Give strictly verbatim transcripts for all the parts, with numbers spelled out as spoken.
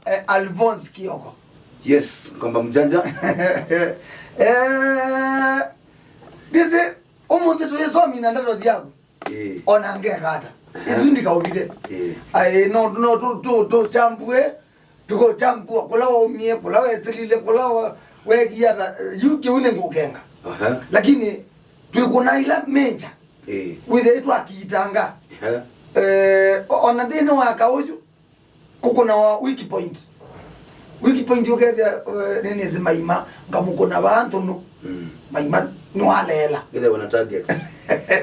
Eh, Alphonse Kioko. Yes, Komba Mjanja. Eh, ndisi, ũmũnthĩ tũisomina ndeto syaku. Eh. Ona ngeka ata. Aha. Isu ndikaũvithe. Eh. Ai, no, no, tu, tu, tu, chambue. Tuko chambua, kũla waumie, kũla wesilile, kũla wa, wekia ata, yu kĩu nĩ ngũkenga. Aha. Lakini, twĩkũna ila major. Eh. Wĩthĩe twakitanga. Aha. Eh, o-, ona nthĩnĩ wa kaũyu, kũkũnawa weak point. Weak point ũkethĩa, eh, nĩnĩsĩ Maima, ngamũkũna vaa nthũnũ. Mm. Maima nĩwaleela. Ngetha wĩna target.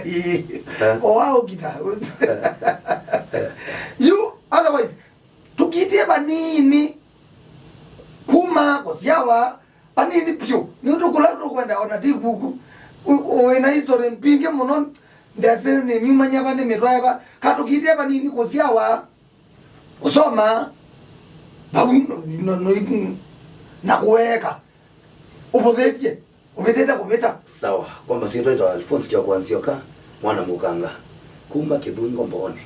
Ĩĩ. Aha. Ko wa ũkita. Yu, otherwise, tũkitie vanini kuma kũsyawa, vanini vyũ. Nĩ ũndũ kũla tũkwenda ona ti kuku. U-, u-, wĩna history mbingĩ mũno. Ndesĩ nĩ miumanyia va, nĩ mĩtwae va. Katũkitie vanini kũsyawa. Kũsoma, vau no, no, no, na kũeka. Ũvũthĩtye, ũvĩtĩte kũvĩta. Sawa, kwa masyĩtwa ĩtawa Alphonse Kioko wa Nzioka, mwana mũkanga. Kuma Kĩthungo Mbooni.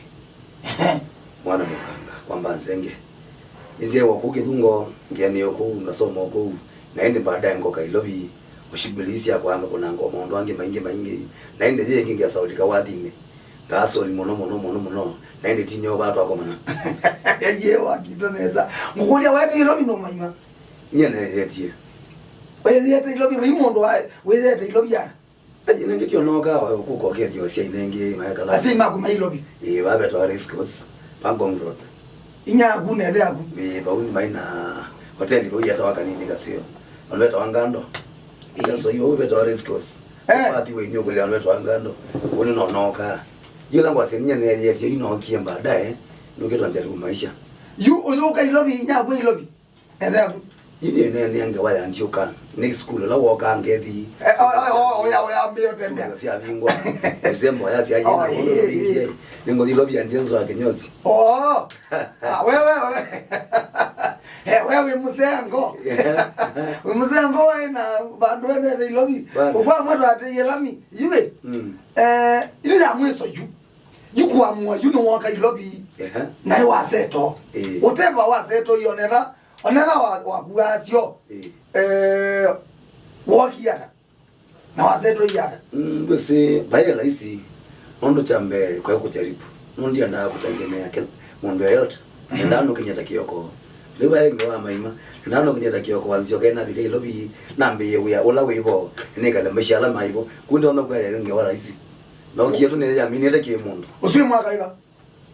Mwana mũkanga, kwa Mbanzenge. Nĩnzyaĩwa kũu Kĩthungo, ngĩanĩo kũu, ngasoma o kũu. Na ĩndĩ baadaye ngoka Ilovi, o shughuli syakwa, ngakũnanga o maũndũ angĩ maingĩ maingĩ. Na ĩndĩ yĩ ĩngĩ ngesaũlika wathinĩ. Ngasoli mũno, mũno, mũno, mũno. Na ĩndĩ ti nyoo vaa twakomana. Ye wakita nesa. Ngũkũlya, wetu Ilovi no Maima? Nye neyetie. Wĩyete Ilovi, wĩ mũndũ wa, wĩyete Ilovi ana? Aji nengĩ tio noka, wa kũka ũkethio sya inengi, maekala. Asi maku ma Ilovi? Ĩĩ, vavetawa Race Course, pa Ngong Road. Inyaku na ĩthe yaku? Ĩĩ, vau nĩ mai na hoteli vau yetawa Kanini Kaseo. Vandũ vetawa Ngando. Ĩĩ. Ila so ivo vetawa Race Course. Eh. Pathi wa inyukulia vandũ vetawa Ngando. Ũnĩ no noka. Yĩla ngwasya ninya neyetie inokie baadaye, nũkĩtwa njaribu maisha. Yu ũyũka Ilovi, inyaku Ilovi? Ĩthe yaku? Ithe nene ngewa ya ndiũka. Next school, la woka ngethi. Eh, o, o, o, oya, oya, mbio tembea. School syavingwa. December ya sya yena. Oh, eh, eh. Nĩngũthi Ilovi ya Ndienzo wa Kinyozi. Oh. Ah, wewe, wewe. Eh, wewe wĩ mũsengo. Yeah. Wĩ mũsengo wĩ na vandũ wendete Ilovi. Bana. Ũkwa mwetu atĩ Yelami. Yue. Mm. Eh, yu ya mwiso yu. Yu kuamua yu nĩ woka Ilovi. Ehe. Na ĩ waseto. Eh. Ũteva waseto ionetha. Onetha wa, wakuasyo. Eh. Eh, woki ata. Na wasetwe iata. Mm, ndwĩsĩ, vaĩ laisi, nũndũ kya mbee kwaĩ kũjaribu. Nũndũ ndiendaa kũtegemea kĩla mũndũ yeyote. Nendaa nũkinyĩte Kioko. Lĩu vaĩ ngewa Maima, nendaa nũkinyĩte Kioko wa Nzioka navika Ilovi, nambĩĩe wĩa ũla wĩ vo, nĩkale maisha ala maĩ vo. Kũu ndonya kwĩa ngewa laisi. Na ũkie tu nĩyaminĩte kĩ mũndũ. Ũsu wĩ mwaka ĩva?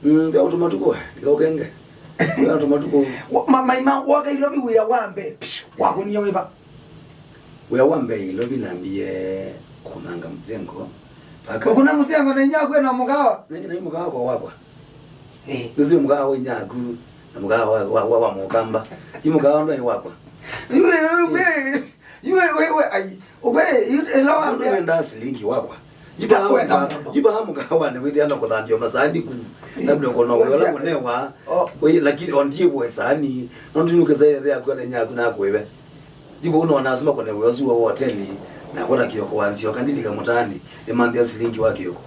Mm, vya ũtũma tuko, ndikaũkenge. Vya ũtũma tuko. Wa-, ma-, Maima, woka Ilovi wĩa wa mbee, psh, wakũnie wĩva? Wĩa wa mbee Ilovi nambie kũnanga mjengo. Paka ũkũna mjengo na inyaku ena mũkawa? Nengi na mũkawa kwa wakwa. Eh. Nĩsĩ mũkawa wa inyaku, na mũkawa wa, wa, wa, wa mũkamba. Ĩ mũkawa ndo wakwa. Iwe, iwe, iwe. Yu we, we, we, ai, we, yu, ĩla wambĩa. Nenda silingi wakwa. Itakwenda mũndũ. Jiba mũkawanĩ wĩthĩa na kũthambia masani ku. Eh. Labda kona wĩola kũnewa. Oh. We, lakini ondie we sani. Nondu nukeza yethe yaku na nyaku na kwĩve. Jibu uno lazima kone we osu wa hoteli. Na kona Kioko wa Nzioka ndilika mutani. Nĩmanthia silingi wa Kioko.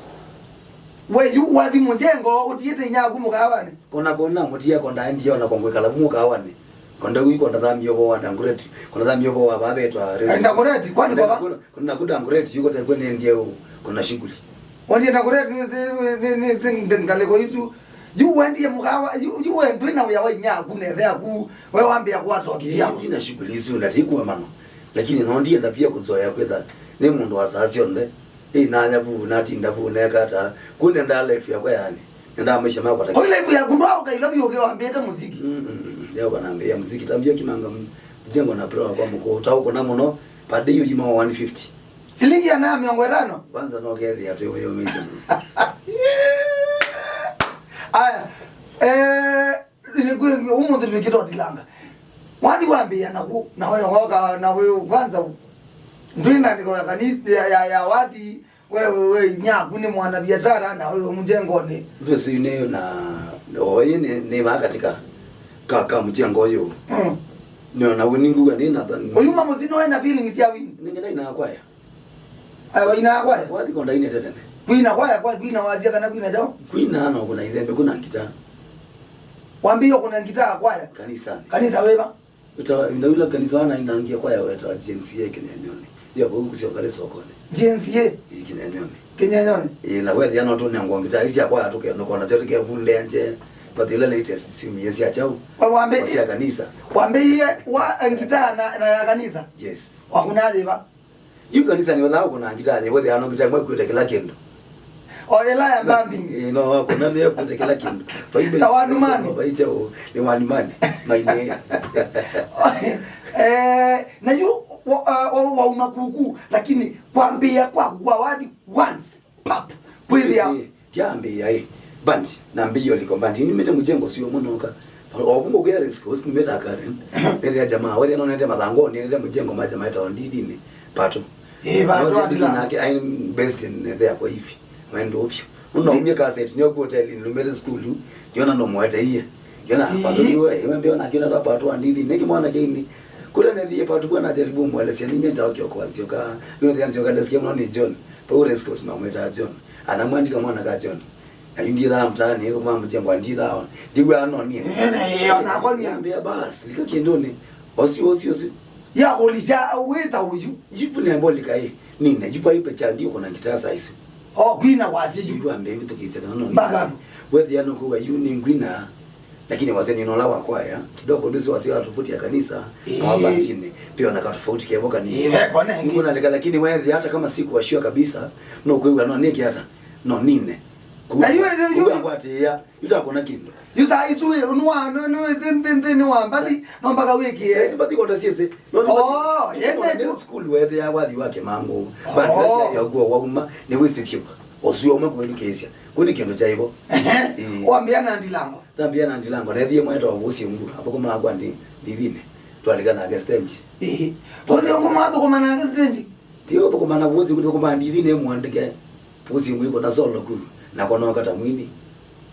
We yu wathi mũjengo utiĩte inyaku mũkawanĩ. Kona kona mutia konda ndiona kongwikala mũkawanĩ. Konda ui konda thamio bo wa Dagoretti. Konda thamio bo wa babetwa Race Course. Dagoretti, kwani kwa ba? Kona, kona ku Dagoretti, yuko tekwe nendie u, kona shughuli. Wandie Dagoretti nĩsĩ, nĩ, nĩsĩ ngalĩko isu. Yu wendie mũkawa, yu, yu wendwe na wĩa wa inyaku na ĩthe yaku, we wambĩa kwasokithia. Yu ndina shughuli isu, na tikuwa mano. Lakini no ndienda pia kuzoea kwĩtha nĩ mũndũ wa saa syonthe. Ĩ, nanya vu, natinda vu, neka ata. Kune nda life yakwa yani. Nenda maisha makwa ta. Kwa life yaku ndwaũka Ilovi ũke wambĩte muziki. Mm, mm, mm. Leo kana mbia muziki tambia kimanga m-, mjengo na pro kwa mko. Tau kuna mũno, per day yima one fifty. Silingi ya na mĩongo ĩtano? Kwanza no kethi ya tuwe yo mezi. Aya. Eh, Nĩ kwĩ, ũmũnthĩ twĩkĩte ũtilanga. Wathi wambĩĩa naku, na we woka, na we kwanza, ndwĩ na andĩko ya kanisa, ya, ya, ya wathi, we, we, we, inyaku nĩ mwana biashara, na we mjengonĩ. Ndwĩsĩ nĩ na, oĩ nĩ, nĩ vaa katika ka, ka mjengo ũyũ. Mm. Nĩ ona wini nguga nĩ na. Ũyuma mũsino ena feelings ya wini. Nĩ ngĩna inakwaya. Ayo ina kwaya. Wathi konda ine tetene. Kwina kwaya, kwa kwina wasia kana kwina jao? Kwina no kuna ithembe, kuna ngita. Wambĩĩe kũna ngitaa kwaya? Kanisani. Kanisa wĩva? Wĩtawa, ĩvinda yĩla kanisa wanainangie kwaya wetawa G N C A Kĩnyenyonĩ. Yo vau kũsyoka nĩ sokonĩ. G N C A? Ĩ, Kĩnyenyonĩ. Kĩnyenyonĩ. Ĩ, na wethĩa no tũnengwa ngitaa ii sya kwaya tũkenũka nasyo tũkevundĩa nje. But ila latest syumie sya kyaũ? Kwa wambe- Sya kanisa. Wambĩĩe wa ngitaa na, na ya kanisa? Yes. Wakũnaa yĩva? Yu kanisa nĩ wethaa ũkũna ngitaa nyie, wethĩa no ngitaa ĩmwe ĩkuĩte kĩla kĩndũ. O ĩla ya thumbing. Ĩ, no wakũna nĩ ĩkuĩte kĩla kĩndũ. Vaimbe- Ta wanumani. Vaite ũ, nĩ wanumani. Maine. Eh, na yu wa- wa- wa- wauma kuku, lakini kwambĩĩa kwaku kwa wathi once, pap, kwĩthĩa. Ĩsĩ, ndiambĩĩa ĩ. Band, nambĩĩa liko band. Nyumĩte mũjengo sio mũnoka. O kumbe kuya Rescos, nyumĩte Karen. Nĩthĩa jamaa, wethĩa nonete mathangoni, nĩte mũjengo ma jamaa etawa Ndithinĩ. Pato. Ĩ, Pato. Nake, I'm based in there kwa hivi. Maendo upyo. Unaumia kaseti, nyoku hotelini, numĩte school, ndiona no mwete iye. Ndiona Pato iwe, iwe mbio na kiona Pato wa Ndithinĩ. Nĩkĩ mwana kĩini. Kule nethie Pato kwa na jaribu mwelesya, ninye ndio kio kwa zioka. Ndio ndio zioka ndasikia mwana ni John. Pau Rescos mamwĩtaa John. Anamwandĩka mwana ka John. Na yu ndithaa mtaani, ĩthũkũma mũjengo, ndithaa ona. Ndiw'aa no niĩ. Ĩĩ, nakwa niĩ. Ambĩa basi, lika kĩndũnĩ. Osi, osi, osi. Ya kũlikya wĩta ũyu. Yupu nembo lika ĩ. Nina, yupu aipe cha ndio kuna ngitaa saa isu. O kwina wasya yu. Yu ambĩa ĩvĩtũkĩsya kana no. Backup. Wethĩa no kuwa yu nĩ ngwina. Lakini wasya nĩ nola wa kwaya. Kidogo ndio wasya tofauti ya kanisa. Ĩĩ. Na wabandini. Pia wana katofauti kevo kanini. Ĩĩ, vekone. Niko nalika, lakini wethĩa hata kama sikuwa sure kabisa, no kuwa no nĩke hata. No nine. Na yu- yu- yu- Kuwa kwatĩĩa, yutakona kĩndũ. Yu saa isu wĩ, nũwa- nũ- nũ- ĩsĩ nthĩ- nthĩnĩ wa mbathi, no mpaka wĩkĩe. Sisi mbathi kota sisi. No, no, oh, yende tu. School wethe ya wathi wa Kĩmangũ. Oh. Bandi wasi ya guo wauma, nĩ wĩsĩ vyũ. Osu wauma kwĩthukĩĩsya. Kũni kĩndũ kya ivo. Ehe. Ĩĩ. Wambĩa na ndilango. Tambĩa na ndilango, na ethie mweto wa Vusi Ungu. Athũkũmaa kwa ndi- Ndithinĩ. Twalika nake stage. Ĩĩ. Vusi Ungu mwathũkũma nake stage? Ti ũthũkũma na Vusi Ungu, thũkũma Ndithinĩ mwandĩke. Vusi Ungu iko na solo ku. Na konoka ta mwini.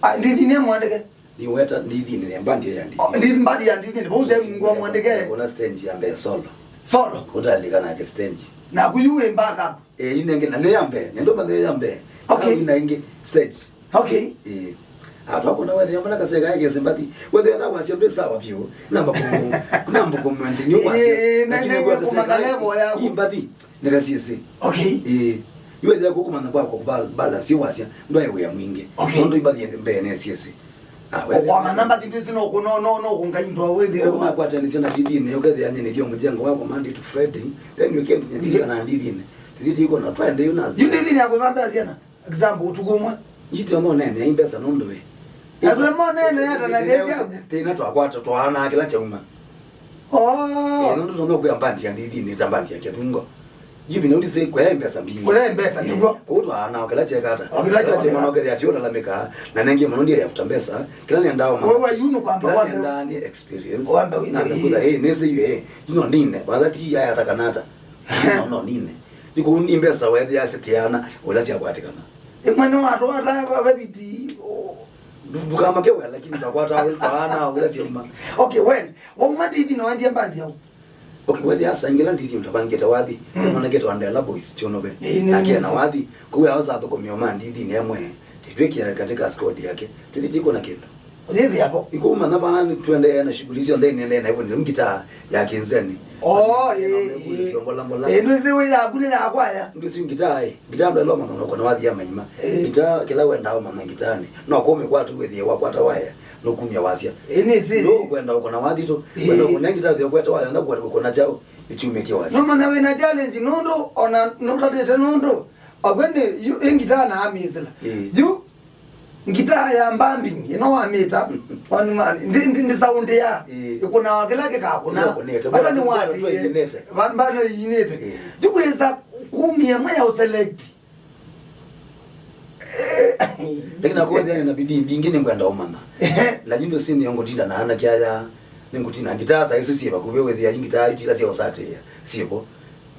Ah, Ndithinĩ mwandĩke? Niweta Ndithinĩ, nĩ mbandi ya Ndithinĩ. Oh, Ndithinĩ, mbandi ya Ndithinĩ, nĩ vau se Mungu amwandĩke. Kuna stage ya mbee solo. Solo? Ũtalika nake stage. Na kuyu wĩ backup? Eh, inenge na nĩ ya mbee, nendo mane ya mbee. Okay. Na ina ingi stage. Okay. Eh. Atwa kuna wewe ya mwana kaseka yake sympathy. Wewe ya wasya mbe sawa pio. Namba kumu. Namba kumu ndio wasya. Eh, na- Lakini na- kwa kaseka kumaka level ya- hii mbadi. Nĩkasisĩ. Okay. Ĩĩ. Yu ethĩa kũkũmanya kwakwa kũbal- balance wasya ndwaĩ wĩa mwingĩ. Okay. Nũndũ imbathi mbee nĩsisĩ. Ah, wethĩa- Wamanya mbathi ndwĩsĩ no kũ- no- no- no kũngaindwa wĩthĩe. Ũkũmakwatanĩsya na Ndithinĩ, ũkethĩa nyie nĩthio mũjengo wakwa Monday to Friday, then weekend nyie nĩthio na Ndithinĩ. Ndithinĩ iko na twende yu nazo. Yu Ndithinĩ ya kwĩva mbea syana? Example, ũtukũ ũmwe. Yu tio monene, ai mbesa nũndũ we. Na tũle monene, ata na kesi yaku. Thĩna twakwata, twaana kĩla kyauma. Oh. Eh, nũndũ tũno kwĩa mbandi ya Ndithinĩ ta mbandi ya Kĩthungo. Yu vina ũndisĩ kwĩa mbesa mbingĩ. Kwĩa mbesa, eh, nĩguo. Kũu twaana o kĩla kyekata. O kĩla kyekata. Kĩla kyekata no kethĩa ati ũlalamĩka, na nenge mũno ndiye yafuta mbesa. Kĩla nenda oma. Wewe yu nũkwamba kĩla wambe nenda ni experience. Wambe wĩthĩe. Na kuza, eh, nĩsĩ yu, eh. Yu no nine. Wala ti yaya ata kana ata. No, no, nine. Yu kũu ni mbesa wethĩa sitiana, ũla syakwatĩkana. Ĩmwe nĩwatwata vaviti. Ndu- ndukamake wea, lakini twakwata twaana o kĩla syauma. Okay, well, wauma Ndithinĩ waendie mbandi yau? Okay, wethĩa sangĩla Ndithinĩ ũtavangĩte wathi. Mm. Nĩmanakĩte Wandela Boys, Kyũnũve. Ĩĩ, nĩ- nake na wathi. Kũu yao sathũkũmio ma Ndithinĩ amwe. Titwĩkĩa katika squad yake. Tũthi tiko na kĩndũ. Ũyĩthĩa vo. Ikuumanya vaa nĩtũendee na shughuli syonthe, nĩendee na ivũnĩsya ngitaa ya kĩnzeni. Oh, ĩĩ, ĩĩ. Mbola mbola. Ĩĩ, ndwĩsĩ wĩ yaku nĩ ya kwaya. Ndwĩsĩ ngitaa, ĩĩ. Ngitaa ndwaĩlwa manya noko na wathia maima. Ĩĩ. Ngitaa kĩla wendaa ũmanya ngitaanĩ. No kũmĩkwata wĩthĩe wakwata waya, nũkumya wasya. Ĩĩ, nĩsĩ. Ndũ kwenda ũkona wathi tu. Ĩĩ. Wenda ũkona ngitaa thĩ ũkwete waya, na kwenda ũkona chao, nĩchumĩkie wasya. Nũmanya wĩna challenge nũndũ, ona nũtatĩte nũndũ. Akwe nĩ, yu, ĩ ngitaa na amĩsĩla. Ĩĩ. Yu, ngitaa ya mbambing ĩno wamĩta, wanumani, ndi, ndi, ndi sound ya, ĩĩ, ĩkũnawa kĩla kĩkakũna. Ĩkũnĩte. Vata nĩ watie, ĩinĩte. Va- vata ĩinĩte. Ĩĩ. Yu kwĩsa kumia mwe ya ũselect. Lakini nakwethĩa na bidii mbingĩ nĩngwenda ũmanya. Ehe. Lakini ndũsĩ nĩ ngũtinda na anake aya, nĩngũtinda ngitaa saa isu syĩ vakuvĩ wĩthĩa ngitaa itila sya ũsatĩĩa syĩvo.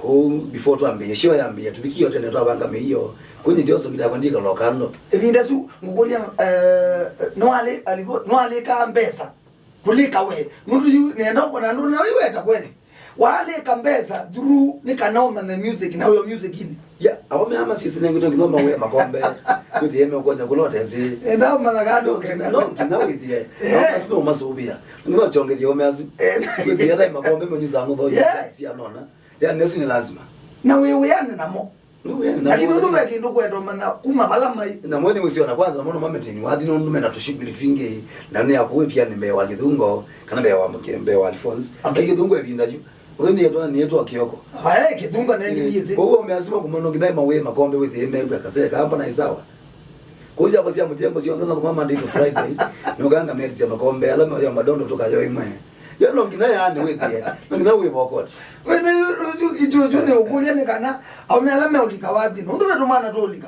Kũu, before twambĩĩe, show yambĩĩa, tũvikie tene twavanga mĩio. Kũnyi ndioso ngitaa kwa ndikaloka ndo. Ĩvinda su, ngũkũlya, eh, nĩwalĩ- alivo- nĩwalĩkaa mbesa kũlĩka we? Nũndũ yu nenda ũkona ndũ na wĩweta kweli. Walĩka mbesa through nĩ kana ũmanye music na ũyo music-inĩ. Ya, aũme ama sisi nengi nginya mawĩa makombe. Wĩthĩe me ũkonya kũla ũtesĩ. Enda ũmanya kana ũkenda. No, nginya wĩthĩe. Eh. Aũme asu no masũvĩa. Nginya ũkyongethie aũme asu. Eh. Wĩthĩe thai makombe menyusa ng'utho. Yeah. Sia nona. Ya, nesu ni lazima. Na wĩ wĩane namo. Nĩ wĩane namo. Lakini ũndũ ve kĩndũ kwenda ũmanya kuma vala mai. Na mwene ũsiona kwanza mũno mameteni wathi nũndũ mena tũshughuli twingĩ. Na nĩ akũwĩ pia nĩ mbee wa Kĩthungo, kana mbee wa, mbee wa Alphonse. Okay. Kĩthungo ĩvinda yu. Ũyũ nĩetwa, nĩetwa Kioko. Ae, Kĩthungo nengi ndiĩsĩ. Kwoou ameasuma kũmano nginya mawĩe makombe wĩthĩe mew'a kasee kamba na isawa. Kwoou syakwa sya mũchengo syonthe na kuma Monday to Friday, nĩũkanga metisya makombe ala ma-, ya madondo tũkayo imwe. Yo no nginya yaani wĩthĩe, no nginya wĩvokoti. Wĩsĩ itũtũ nĩ ũkũlya nĩ kana aũme ala meũlika wathi, nũndũ ve tũmwana tũũlika.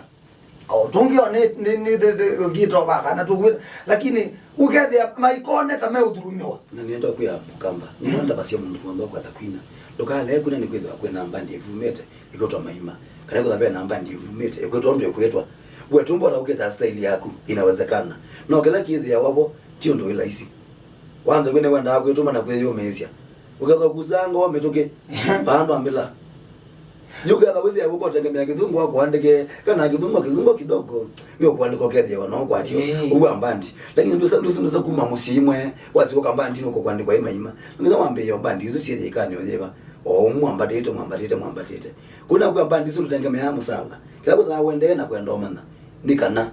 O tũngĩ o nĩ, nĩ, nĩ, nĩ, nĩ, ngĩtova kana tũkwĩta, lakini ũkethĩa maikone ta meũthulumiwa. Na nĩenda kwĩa Mũkamba, nĩenda ndavasya mũndũ w'onthe ũkwenda kwina. Ndũkalee kwina nĩkwĩthĩwa kwĩna mbandi ĩvumĩte ĩkwĩtwa Maima, kana ĩkwĩthwa vena mbandi ĩvumĩte ĩkwĩtwa ũndũ ĩkwĩtwa. We tũmbota ũkĩtaa style yaku, inawezekana. No kĩla kĩthĩawa vo, ti ũndũ wĩ laisi. Wanza wĩ nĩwendaa kwĩtũma na kwĩyũmĩĩsya. Ũkethwa kusaa ngoo mĩtũkĩ, vaa ndwambĩla. Yu ũkethwa wĩsĩ ũkũtengemea kĩthungu wa kũandĩke, kana kĩthungu kĩthungu kidogo, nĩ ũkũandĩka ũkethĩawa no kwatyo. Ĩĩ. Ũu wa mbandi. Lakini ndũsa, ndũsa, ndũsa kuma mũsyĩ imwe, wasyoka mbandi nĩ ũkũandĩkwa ĩ Maima. Nginya wambĩĩe mbandi isu syĩ yĩkanĩ o yĩva. O ũmwe mwambatĩte, mwambatĩte, mwambatĩte. Kuna kwa mbandi isu ndũtengemeaa mũsala. Kĩla kũthaa wendee na kwenda ũmanya. Nĩ kana.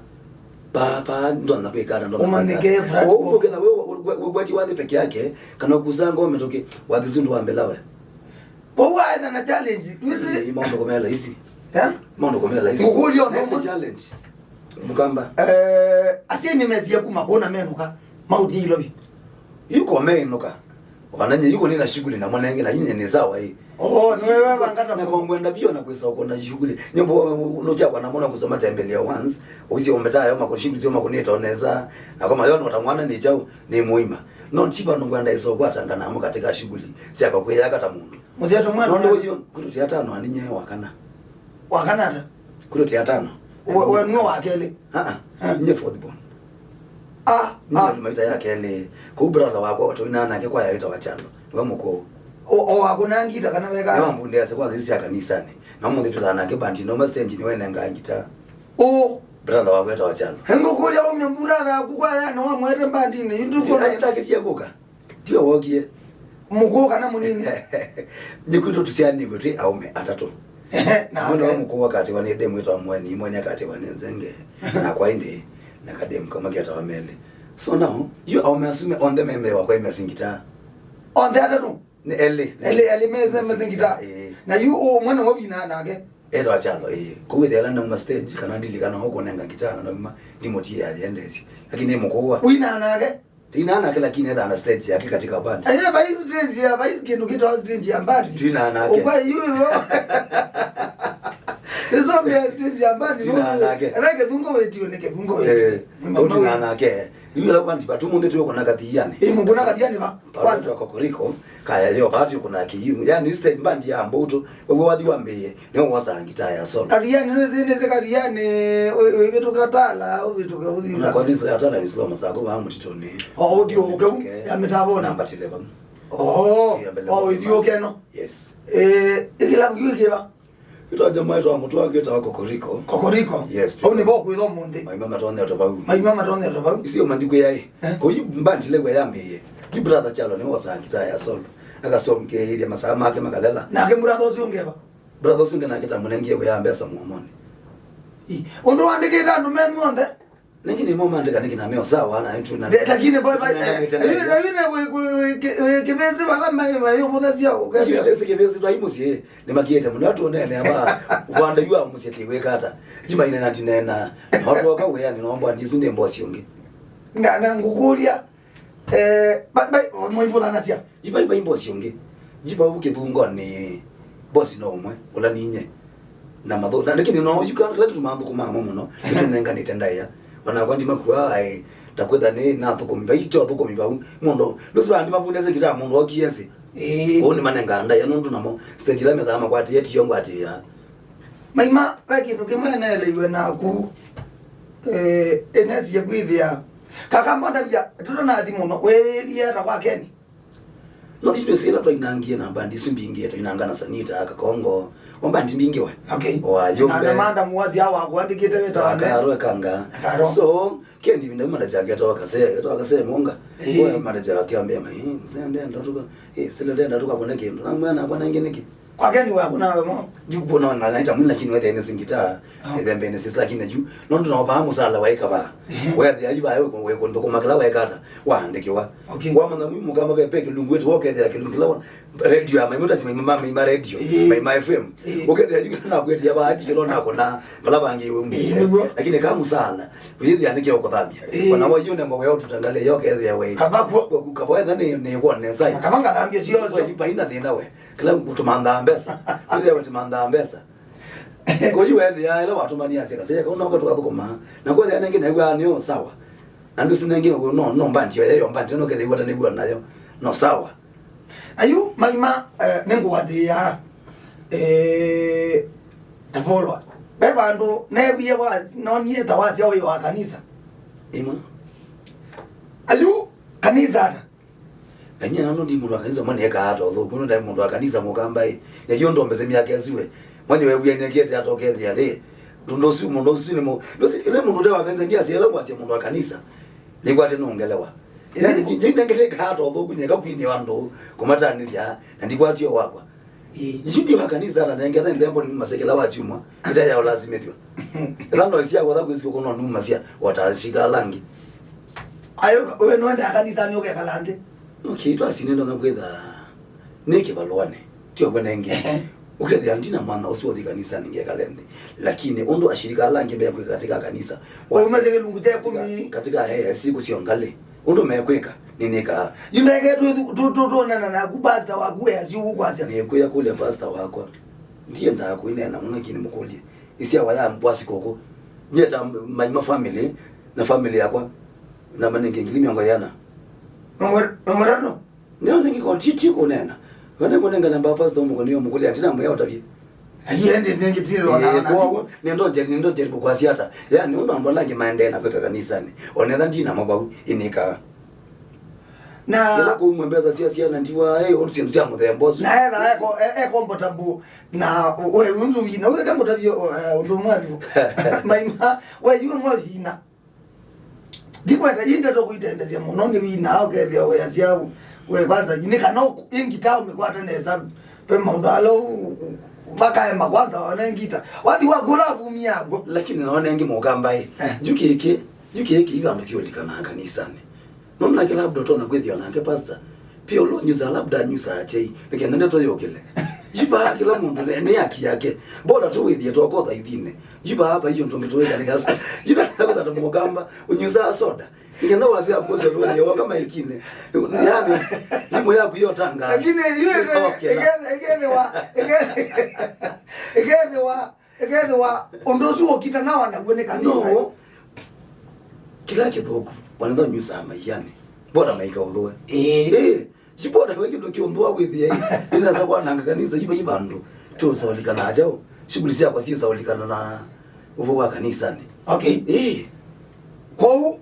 Pa, pa, ndona kwĩkana, ndona. Ũmanyĩke kwĩkana. Flat. Ũu ũketha wĩ, wĩ, wĩ, wĩkwati wathi peke yake, kana kusaa ngoo mĩtũkĩ, wathi ũsu ndũwambĩla we. Kwoou waetha na challenge, wĩsĩ? Ĩĩ, maũndũ kũmela isi. Eh? Maũndũ kũmela isi. Ngũkũlya ũndũ ũmwe. Challenge. Mũkamba. Eh, asyai nĩmesie kuma kũna menũka, maũtie ilovi. Yu ko meinũka. Ona nye yuko nina shughuli na mwanenge na yinye ni sawa hii. Oh, ni wewe wangata. Na kwa ngwenda bio na kwesa uko na shughuli. Nyombo no cha kwa namona kusoma tembelea once. Uzi umetaya yoma kwa shughuli zoma kunita oneza. Na kama yona utamwana ni chao ni muima. No tiba no ngwenda iso kwa tanga na mu katika shughuli. Sia kwa kuya kata mundu. Mzee to mwana. No no yo kutu ya tano aninye wakana. Wakana ata? Kutu ya tano. Wewe ni wa kele. Ah ah. Nye fourth born. Ah, ah. Nĩ maita ya kelĩ. Kũu brother wakwa tũinaa nake kwa yaĩtawa Kyalo. Nĩwe mũkũũ. O, o wakũnangita kana weka? Nĩwambundĩasya kwa nzĩ sya kanisani. Na mũnthĩ twĩthaa nake bandinĩ ũma stage nĩwenengaa ngita. Ũ. Brother wakwa etawa Kyalo. Ngũkũlya umya brother aku kwa ya nĩwamwete bandinĩ. Yu ndũkũna. Ndakĩtie kũka. Tiwe wokie. Mũkũũ kana mũnini? Nĩ kwitũ tũsyaanĩw'e twĩ aũme atatũ. Nake? Mwana wa mũkũũ akatiwa nĩ demu wĩtawa Mweni, Mweni akatiwa nĩ Nzenge, nakwa ĩndĩ na kademu kamwe ketawa Meli. So now, yu aũme asu me onthe me mbee wakwa imesingita. Onthe atatũ? Nĩ elĩ. Elĩ, elĩ me, me, mesingita. Ĩĩ. Na yu ũmwe nĩwe wina nake? Etawa Kyalo, ĩĩ. Kũu ĩthela nauma stage, kana ndilikana ũkũnenga ngita na nauma, ndimũtie yayendeesye. Lakini nĩ mũkũũ wa. Wina nake? Tina nake lakini etha na stage yake katika band. Aye, vai stage ya, vai kĩndũ kĩtawa stage ya band. Tina nake. Ukwa yu yo. Nĩsomea stage ya band. Tina nake. Ela kĩthungo wetio nĩ kĩthungo wetio. Eh, tina nake. Yu la band batu munde tuko na kathiani. Eh, mukuna kathiani ba. Kwanza kwa Kokoriko, kaya yo batu kuna kiyu. Yani stage band ya mbuto. Wewe wathi wambie. Nĩwe wosaa ngitaa ya solo. Kathiani, nĩwĩsĩ, nĩsĩ Kathiani, wĩ-, wĩvĩtũka Tala, ũvĩtũka ũthitha. Na kwa nĩsĩ ya Tala nĩsilo masako vaa mũtitũnĩ. O, ũthiũũke u, ya mĩtavonĩ. Nambatile vau. Oo, ya mbele o, vau. Wĩthiũũke no. Yes. Eh, ĩkĩla kĩu kĩva? Ĩtwa jamaa ĩtwa mũtwa kĩtawa Kokoriko. Kokoriko? Yes. Au nĩvo kwĩtha ũmũnthĩ. Maima matonyete vau. Maima matonyete vau. Isio mandikwĩaĩ. Eh? Koyu mbandile we yambĩie. Yu brother Kyalo nĩwe wosaa ngitaa ya solo. Akasomkĩĩthya masaa make makathela. Nake brother ũcio ũngĩ eva? Brother ũsu ũngĩ nake tamũnengie wĩa mbesa mũomonĩ. Ĩ, ũndũ wandĩkĩte andũ menyu onthe? Nĩngĩ nĩmo maandĩka nĩkĩ na meo sawa na ĩtu na. Lakini boy, boy, eh, lakini wĩ kĩvĩsĩ vala mai mai ũmũthasya ũkethĩa. Kĩvĩsĩ kĩvĩsĩ twa imusie nĩ makiete mũno atu nene aba. Wanda yu amusie kĩwĩka ata? Yu maine na ndinena. No twoka wĩa nĩ nomba ndisu ndĩ mbosi ũngĩ. Na na ngũkũlya. Eh, ba, ba, mwaivũthanasya. Ivai vai bosi ũngĩ. Yi vau kĩthungonĩ bosi no ũmwe, ũla ninye. Na mathu-, na nĩkĩ nĩ no, yu kana kĩla kĩtumaa nthũkũma amo mũno, nĩtũnenganĩte ndaĩa. Onakwa ndimakuaa, eh, ta kwĩtha nĩ nathũkũmi, vai kyo thũkũmi vau. Mũndũ, nũsĩ vaa ndimavundĩse ngitaa mũndũ okie nzĩ. Ĩĩ. Ũu nĩmanengaa ndaĩa nũndũ namo, stage ĩla methaa makwatĩĩe, tiyo ngwatĩĩa. Maima, ve kĩndũ kĩmwe neeleiwe naku, eh, ĩnesie kwĩthĩa. Kaka mbondavya, tũtanathi mũno, wĩĩthie ata kwa Keni? Itwe sila twainangie na bandi isu mbingi, twainanga na Sanita, Kakongo, o bandi mbingi we. Okay. O Ayumbe. Na, na manda muwazi awa kuandikite weta wa Karo Ekanga. Karo. So, kendi vinda manager ake etawa Kase, etawa Kase Monga. Eh. Oya manager ake ambia mai, "Eh, mzee ndenda tuka, eh, sila ndenda tuka kuna kindu." Na mwana bwana ngine ki. Kwake ni waku nawe mo. Jukupo na na naita mwini lakini wethe ene singita. Ah. Ethembe ene sisi lakini ju. Nondu na oba musala waika ba. Ehe. Wethe ayu ba we kundu kuma kila wekata. Waandikiwa. Okay. Wamanya mwi mukamba be peke lungu wetu wokethea kilungu kila wana. Radio ya maimuta si maima maima radio. Eh. Maima F M. Eh. Ukethea ju na kwete ya ba ati kilo na kona. Bala bangi we mbi. Eh, niguo. Lakini kama musala. Uyithi anike okothamia. Eh. Ona wa yone ngo we otutangale yokethea we. Kabakwa. Kabwa ethane ni wone sai. Kama ngathambia sio. Kwa ipa ina thina we. Kila mtu manthaa mbesa. Kila mtu manthaa mbesa. Kwa hiyo wewe ya ile watu mani asika sasa kwa nako tukathukuma. Na kwa ile nyingine kwa ni sawa. Na ndio sina nyingine no no mbandi yo yo mbandi no kile wata ni kwa nayo. No sawa. Ayu maima eh, ningwatia eh tavolwa. Be bandu newie wa nonie tawasia uyo wa kanisa. Imo. Ayu kanisa ata. Na nyie nano ndi mũndũ wa kanisa mwa nĩekaa ata ũthũku, nũndĩ ndaĩ mũndũ wa kanisa mũkamba ĩ. Na yo ndombese myaka ĩsu we. Mwa nĩweew'ie nĩekĩte ata ũkethĩa rĩ. Tondũ ũsu mũndũ ũsu nĩ mũ-, ndũsi, ĩla mũndũ ũte wa kanisa ndiasya ĩla kwasya mũndũ wa kanisa. Nĩkwate nũngelewa. Yaani, nĩ- nĩ- nĩnengetekaa ata ũthũku nyeka kwinĩ wa andũ kũmatanĩthya, na ndikwatie o wakwa. Ĩĩ. Yu ndi wa kanisa ata nengena nthembo nĩ masekela wa chuma, ita ya ũlasimĩthwa. Ĩla no isia kwatha kwĩsĩ kũkũnwa numa sia, watashika langi. Ayo, we nũendaa kanisani ũkekala nthĩ? Okay, twasine ndonya kwĩtha nĩ kĩvalũanĩ, ti ũkw'o nengĩ. Ehe. Ũkethĩa ndina mwana ũsu ũthi kanisani ngekale nthĩ. Lakini ũndũ ashirika ala angĩ mekwĩka katika kanisa, waumĩsye kĩlungu kya ĩkũmi. Katika, katika, eh, siku sio ngalĩ. Ũndũ mekwĩka, nĩnĩkaa. Yu ndeke tu- tu- tu- tuonana naku pastor waku weasya ũkwasya. Nĩkwĩa kũlya pastor wakwa. Ndiendaa kũineena mũno lakini mũkũlye. Ĩsyawa ya mbwasi kũkũ. Nyie ta maima family na family yakwa. Namba nenge ngili mĩongo ĩana. Mĩongo ĩtatũ? Nĩyo nengĩ koti ti kũneena. Wene kũnenga namba ya pastor ũmũkũ nĩyo mũkũlya ndina mwĩa ũtavye. Ayi endi nengĩ tiro na. Eh, na kwoou nĩndonjeri nĩndonjeri kwasya ata? Yaani ũndũ andũ ala angĩ maendee na kwĩka kanisani. Onetha ndina mavau ĩnĩkaa. Na ĩla kũumwe mbesa sya syana ndiwa, eh, ũndũ syĩndũ sya mũthemba ũsu. Na etha eko e- e comfortable na we ũndũ wina ũtheka mũtavyo ũndũ mwalu. Maima we yu mwathina. Ndikwenda ii ndeto kũitendesya mũno nĩ wina ũkethĩa wĩasya we kwanza nĩ kana ĩngita ũmĩkwata nesa. Ve maũndũ ala makaema kwanza ona ĩngita wathi waku ũla avumia akw'o. Lakini naona ĩngĩ mũkambaĩ. Eh. Yu kĩkĩ, yu kĩkĩ yu andũ kĩũlikanaa kanisanĩ. Nũndũ nake labda ũtonya kwĩthĩwa nake pastor. Pia ũla ũnyusaa labda anyusaa kyai. Nĩkenda ndeto yũkĩle. Yu vaa kĩla mũndũ nĩ, nĩ haki yake. Bora tu wĩthĩe twakotha ithinĩ. Yu vaa vai ũndũ ũngĩ tũwĩka nĩ kana. Yu kana kwĩthata mũkamba ũnyusaa soda. Nĩkenda wasya kũsya nũthĩe woka maikinĩ. Yaani, nyimbo yaku yotangaza. Lakini yu ĩkethĩwa ĩkethĩwa Ĩkethĩwa ũndũ ũsu ũkitanawa naw'o nĩ kanisa. No. Kĩla kĩthũku, wanatha nyusaa maianĩ. Bora maika ũthũe. Ĩĩ. Ĩĩ, si bora we kĩndũ kĩũndũa wĩthĩe. Inasa kwananga kanisa iva iva andũ. Tũsaũlikana ajaũ. Shughuli syakwa sisaũlikana na ũvũ wa kanisanĩ. Okay. Ĩĩ. Kwoou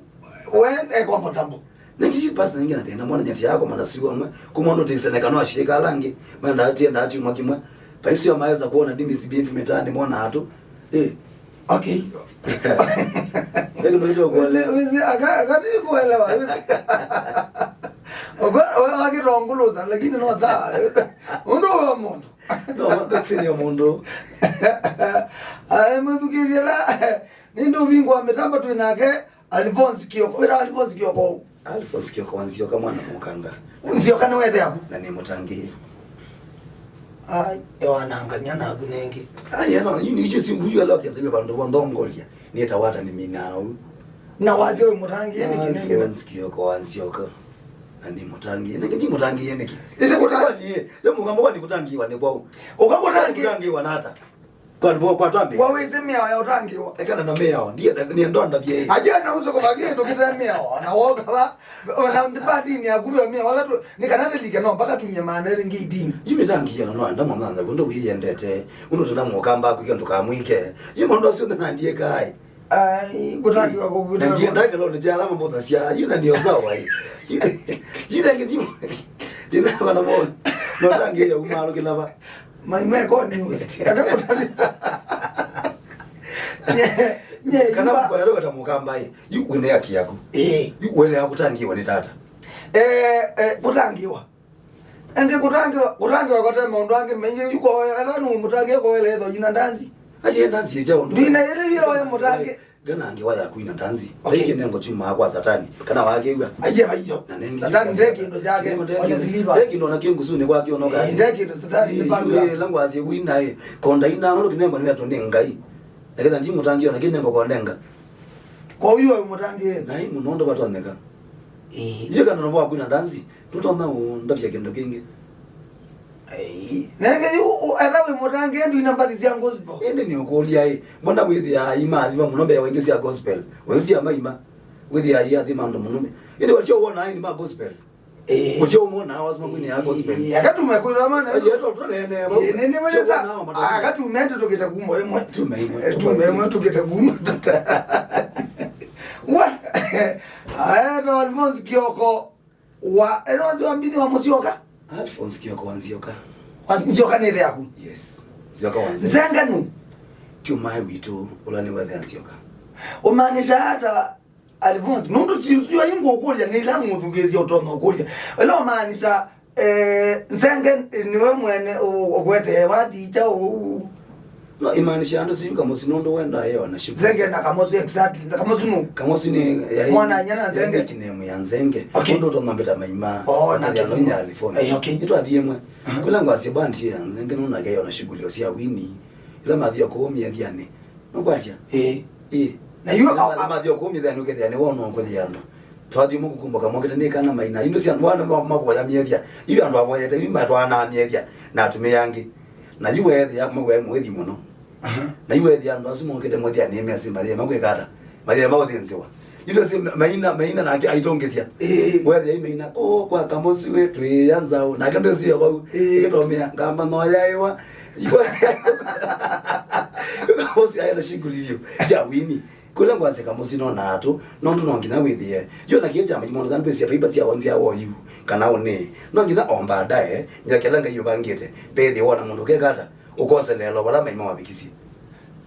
we e comfortable. Nĩngĩ yu pastor nĩngĩ nathĩna mwana nyati yako manasiwa mwe. Kumwa ndo tiseneka no ashirika ala angĩ. Manda atienda achi mwa kimwe. Paisio maweza kuona D B C B F mitaani mwana atu. Eh. Okay. Ndio ndio kwa. Wezi wezi aka akati kuelewa. Ogo akitonguluza lakini no saa. Undo wa mundu. No, ndio sio mundu. Ae mtukizela. Ndio bingwa mitamba tuinake. Alphonse Kioko, wĩra Alphonse Kioko ũu. Alphonse Kioko wa Nzioka mwana mũkanga. Nzioka nĩ wethe aku? Na nĩ mũtangĩĩe. Ai, ewanangania naku nengĩ. Ai, no, yu nĩ yu si huyu alokeza kwa ndo wa ndongolia. Nĩ tawata nĩ minau. Na wazi we mũtangĩĩe nĩ kinengĩ. Alphonse Kioko wa Nzioka. Na nĩ mũtangĩĩe. Nĩ ndi mũtangĩĩe nĩ ki. Ĩte kũtangĩĩe. Yo mũgambo wa nĩ kũtangĩĩwa nĩ kwau. Ũkamũtangĩĩe. Kũtangĩĩwa nata. Kwa nduo kwa twambi. Waweze mĩao ya ũtangĩĩwa. Ekana na mĩao. Ndiye ni ndonda bie. Aje na uzo kwa kĩndũ kĩte mĩao. Na woka ba na ndipati ni akuru ya mĩao. Wala tu ni kana ndelike no mpaka tumie maana ile ngitini. Yimi tangi ya no anda mwanza kundo wiyendete. Uno tena mukamba ku kĩndũ kamwike. Yimo ndo sio na ndiye kai. Ai, kũtangĩĩwa kũkuta. Na ndiye ndake lo ni jala mambo thasia. Yina ni osawa. Yina yina ngitini. Ĩna vana mo. No tangi ya uma alo kĩlava. Maima eko news. Aka kutali. Nye, nye, kana iwa. Kwa leo ta mukamba ĩ. Yu wene ya kiaku. Eh. Yu wene ya kutangiwa ni tata. Eh, eh, kutangiwa. Enge kutangiwa, kutangiwa kote maundu angi mengi yuko ethwa nu mutangi ko ele tho ina ndanzi. Aje ndanzi je undu. Ndina ile vile wa mutangi. Ngana ngewa ya kuina ndanzi. Okay. Ai kinengo kyumaa kwa Satani. Kana wakĩw'a? Aiye, aiyo. Na nengi Satani nde kĩndũ kyake. Kinengo nde kĩndũ. Ona ziliva. Nde kĩndũ na kingusu ni kwa kiono. Eh, kati nde kĩndũ Satani ni. Eh, bangu. Yu, eh, langu asie wina, eh. Konda ina no kinengo ni tu ni Ngai. Lakini ndi mutangi ona kinengo kondenga. Kwa uyu wa mutangi. Na hii munondo batwaneka. Eh. Yeka ndo kwa kuina ndanzi. Tutonda ndavya kindu kingi. Ai. Nenge yu, u-, etha wi mutangi ndu ina mbathi sya gospel. Indi ni ukulia i, mbona withia imathiwa muno mbee wa ingi sya gospel? Uyu sya maima. Withia i athi mandu muno. Indi watio wona ai ni ma gospel. Eh. Utio mona awa sima kwini ya gospel. Eh, akatume kwira mana. Aje to tunene. Eh, nene mwenza. Akatume ndu tukite kuma imwe. Tume imwe. Eh, tume imwe tukite kuma. Wa. Aya, no Alphonse Kioko. Wa, eno nzi wa mbithi wa Musyoka? Alphonse Kioko wa Nzioka. Wa Nzioka ni ithe yaku? Yes. Nzioka wa Nzioka. Nzenganu. Ti umae witũ, ũla nĩ wethe Nzioka. Umaanisha ata, Alphonse? Nũndũ ti ũcio ingũkũlya nĩ ila mũthukĩĩsya ũtonya ũkũlya. Ĩla umaanisha, eh, Nzenge nĩwe mwene ũ-, ũkwetee wathi kyaũ? No, imaanisha andũ siyu Kamosi nũndũ wenda yeo na shughuli. Nzenge na Kamosi, exactly. Kamosi nũ? Kamosi nĩ ya mwana nyanya na Nzenge? Nickname ya Nzenge. Okay. Nũndũ ũtonya mbĩta maima. Oh, na akethĩa no nya Alphonse. Eh, okay. Nĩtwathie mwe. Uh-huh. Kula ngwasi bandi ya Nzenge nũndũ nake yeo na shughuli sya wini. Ila mathio kũu mĩethianĩ. Nũkwatya? Ĩĩ. Ĩĩ. Na yu ila a-, mathio kũu mĩethianĩ ũkethĩa nĩ wona ũkũthĩa andũ. Twathie mwe kũkumbuka mokĩte nĩ kana maina. Ino sya andũ ana ma-, makuoya mĩethia. Ivi andũ avoyete, ivi matwaanaa mĩethia na atumĩa angĩ. Na yu weethĩa mawĩa mwĩthi mũno. Aha. Na yu weethĩa andũ asu mokĩte mwĩthĩa nĩ mesi mathĩe makwĩka ata? Mathĩe maũthĩnzĩwa. Yu ndũsĩ maina, maina nake aitũngĩthya. Ĩĩ. Weethĩa imaina, "Oh, kwa Kamosi we twĩĩa nzaũ." Nake ndũsio vau. Ĩĩ. Ĩkĩtomĩa, ngamba no yaĩwa. Kamosi aenda shughuli vyu. Sya wini. Kula ngwasya Kamosi nonaa tu, nũndũ no nginya wĩthĩe. Yo na kĩĩ kyama imwe kana twĩsya paipa sya onzia wa oyu, kana ũnĩ. No nginya o baadaye, njakela Ngai ũvangĩte, pethĩwa wona mũndũ ũkeka ata, ũkoseleelwa vala maima wavikisye.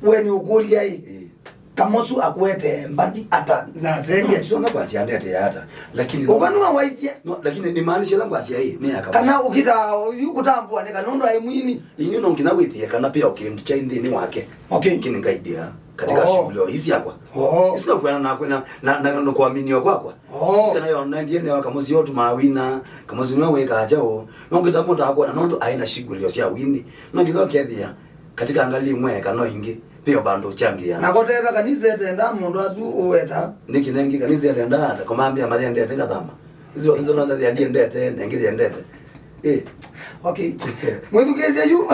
We nĩ ũkũlya ĩ? Ĩĩ. Kamosu akwete mbathi ata na Nzenge? No, ndisona kwasya ndete ya ata, lakini no. Ũka nĩwe waisye? No, lakini nĩ maanisha ĩla ngwasya ĩ, nĩ ya Kamosu. Kana ũkita yu kũtambũanĩka nũndũ aĩ mwini? Inyu no nginya wĩthĩe kana peo kĩndũ kya nthĩnĩ wake. Okay. Kĩnĩ ngaidea katika shughuli o isi yakwa. Oh. Isi no kwena na kwena na, na, na kuaminio kwakwa. Oh. Kana yo na ndiye ne waka mũsi otu mawina, Kamosi nwe weka jao. No ngita mũndũ akwona nũndũ aina shughuli o sya wini. No nginya ũkethĩa katika ngali imwe kana ingĩ, peo bandu changia. Na kotetha kanisa etenda mũndũ asu uweta. Nĩ kĩnengi kanisa etenda ata, kũmambia mayendete ngathama. Izo, izo no ndathiĩ ndiendete, na ingĩ yendete. Eh. Okay. Mwĩthukĩĩsye yu.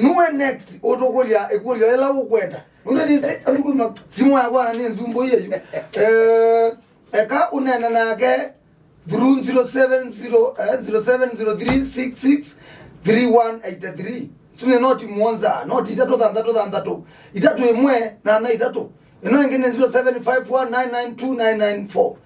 Nuwe next, ũtũkũlya ĩkũlyo ĩla ũkwenda. Ũndũ nĩsĩ, athũkũma, simũ yakwa nĩ nzumbu iye yu. Eh, eka ũnene nake through zero seven zero, eh, zero seven zero three six six three one eight three. Isu nĩ noti mũonza, noti itatũ thanthatũ thanthatũ, itatũ ĩmwe, nana itatũ. Ĩno ĩngĩ nĩ zero seven five one nine nine two nine nine four.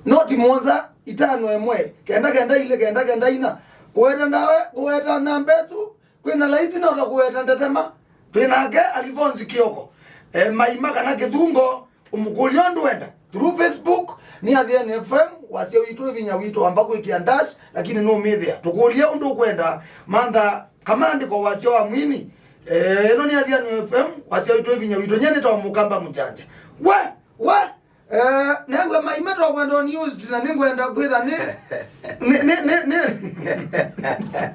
Noti mũonza, itano ĩmwe, kenda kenda ilĩ, kenda kenda ina. Kũweta ndawa, kũweta namba ĩsu, kwĩna laisi na ũtakũweta ndetema. Twĩ nake Alphonse Kioko. E, maima kana kĩthungo, ũmũkũlya ũndũ wenda. Through Facebook, nĩ Athiani F M, wasya witũ, vinya witũ, wamba kwĩkĩa dash, lakini nũmĩthĩa. Tũkũlye ũndũ ũkwenda, mantha kamandĩko wasya wa mwini. Eh, ĩno nĩ Athiani F M, wasya witũ, vinya witũ, nye nĩtawa Mũkamba Mũkyangya. We, we, eh, new'a maima tokwenda news, na nĩngwenda kwĩtha nĩ, nĩ, nĩ, nĩ, nĩ.